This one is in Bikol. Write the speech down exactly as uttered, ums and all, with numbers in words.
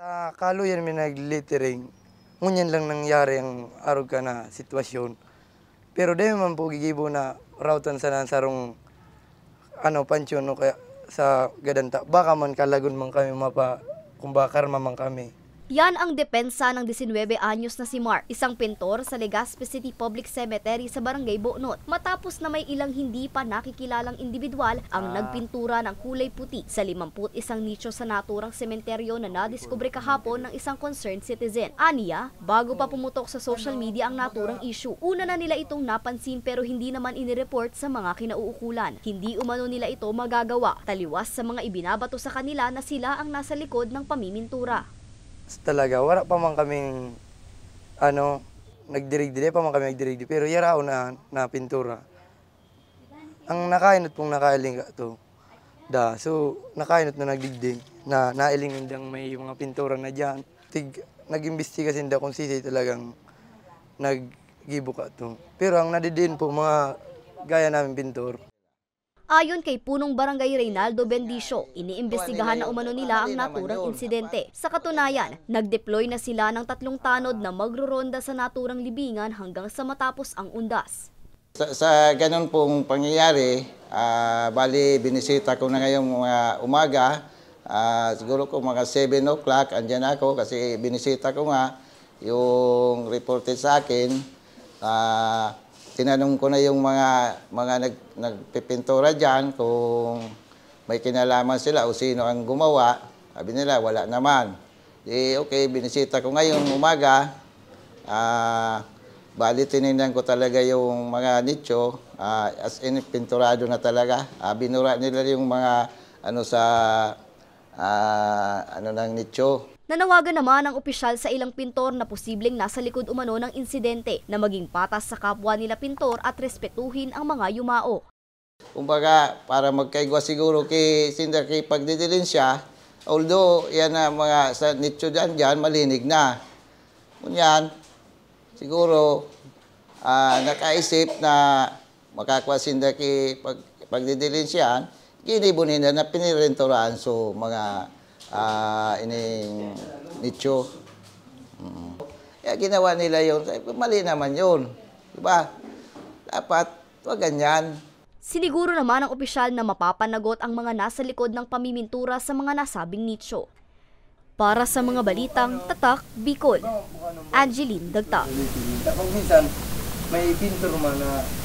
Sa kaluyan mi nag-littering, ngunyan lang nangyari ang arog ka na sitwasyon. Pero dai man po gigibo na rawtan sana ang sarong, ano, pansyon o kaya sa gadanta. Baka man kalagon man kami mapa-, kumbaga, karma man kami. Yan ang depensa ng disinwebe anyos na si Mark, isang pintor sa Legazpi City Public Cemetery sa Barangay Bonot, matapos na may ilang hindi pa nakikilalang indibidwal ang Ah. nagpintura ng kulay puti sa limamput isang nicho sa naturang sementeryo na nadiskubre kahapon ng isang concerned citizen. Aniya, bago pa pumutok sa social media ang naturang issue, una na nila itong napansin pero hindi naman inireport sa mga kinauukulan. Hindi umano nila ito magagawa, taliwas sa mga ibinabato sa kanila na sila ang nasa likod ng pamimintura. Talaga, wala pa man kaming, ano, nagdirigdi, di pa man kami nagdirigdi, pero yaraon na, na pintura. Ang nakainot pong nakailing ka to, da, so, nakainot na nagdigdi, na nailing nindang may mga pintura na diyan. Tig-, nag-imbestiga sinda kung sisay talagang naggibo ka to. Pero ang nadidiin po, mga gaya namin pintor. Ayon kay Punong Barangay Reynaldo Bendicio, iniimbestigahan na umano nila ang naturang insidente. Sa katunayan, nag-deploy na sila ng tatlong tanod na magruronda sa naturang libingan hanggang sa matapos ang undas. Sa, sa ganun pong pangyayari, ah, bali, binisita ko na ngayong mga umaga, ah, siguro kung mga seven o'clock, andyan ako kasi binisita ko nga yung reported sa akin. Ah, tinanong ko na yung mga, mga nag-, nagpipintura dyan kung may kinalaman sila o sino ang gumawa. Sabi nila, wala naman. Di, okay, binisita ko ngayong umaga. Ah, bali, tinignan ko talaga yung mga nicho. Ah, as in, pinturado na talaga. Ah, binura nila yung mga, ano, sa, ah, ano, ng nicho. Nanawagan naman ang opisyal sa ilang pintor na posibleng nasa likod umano ng insidente na maging patas sa kapwa nila pintor at respetuhin ang mga yumao. Kumbaga, para magkaigwa siguro ki sinda ki pagdidilensya, although yan na mga sa nicho dyan, dyan, malinig na. Ngunyan, siguro, ah, nakaisip na makakwa sinda ki pag-, pagdidilensyahan, ginibo ninda na pinirenturahan so mga, ah, ining nicho. Mm. Kaya ginawa nila yun. Sabi ko, mali naman yun. Diba? Dapat, wag ganyan. Siniguro naman ng opisyal na mapapanagot ang mga nasa likod ng pamimintura sa mga nasabing nicho. Para sa mga balitang Tatak Bicol, Angeline Dagta. Pag minsan, may pintor man na